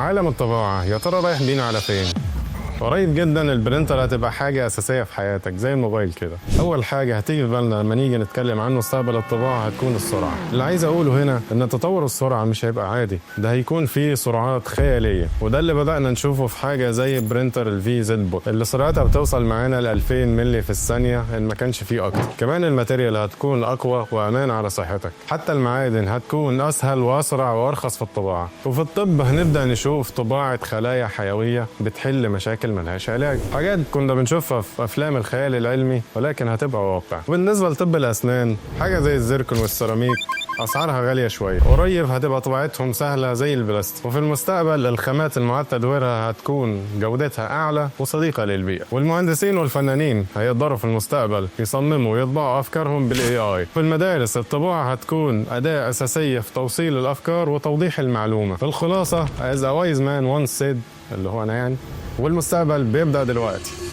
عالم الطباعة يا ترى رايح بينا على فين؟ قريب جدا ال printer هتبقى حاجة أساسية في حياتك زي الموبايل كده. أول حاجة هتيجي في بالنا لما نيجي نتكلم عن مستقبل الطباعة هتكون السرعة. اللي عايز أقوله هنا إن تطور السرعة مش هيبقى عادي، ده هيكون فيه سرعات خيالية، وده اللي بدأنا نشوفه في حاجة زي printer ال VzBot اللي سرعتها بتوصل معانا ل 2000 ملي في الثانية إن ما كانش فيه أكتر. كمان ال material هتكون أقوى وأمان على صحتك، حتى المعادن هتكون أسهل وأسرع وأرخص في الطباعة. وفي الطب هنبدأ نشوف طباعة خلايا حيوية بتحل مشاكل ملهاش علاج، حاجات كنا بنشوفها في أفلام الخيال العلمي ولكن هتبقى واقع. وبالنسبة لطب الأسنان، حاجة زي الزيركون والسيراميك اسعارها غالية شويه، قريب هتبقى طباعتهم سهلة زي البلاستيك. وفي المستقبل الخامات المعاد تدويرها هتكون جودتها اعلى وصديقه للبيئه، والمهندسين والفنانين هيقدروا في المستقبل يصمموا ويطبعوا افكارهم بال AI. في المدارس الطباعة هتكون اداه اساسية في توصيل الافكار وتوضيح المعلومه. في الخلاصه، as a wise man once said، اللي هو انا يعني، والمستقبل بيبدا دلوقتي.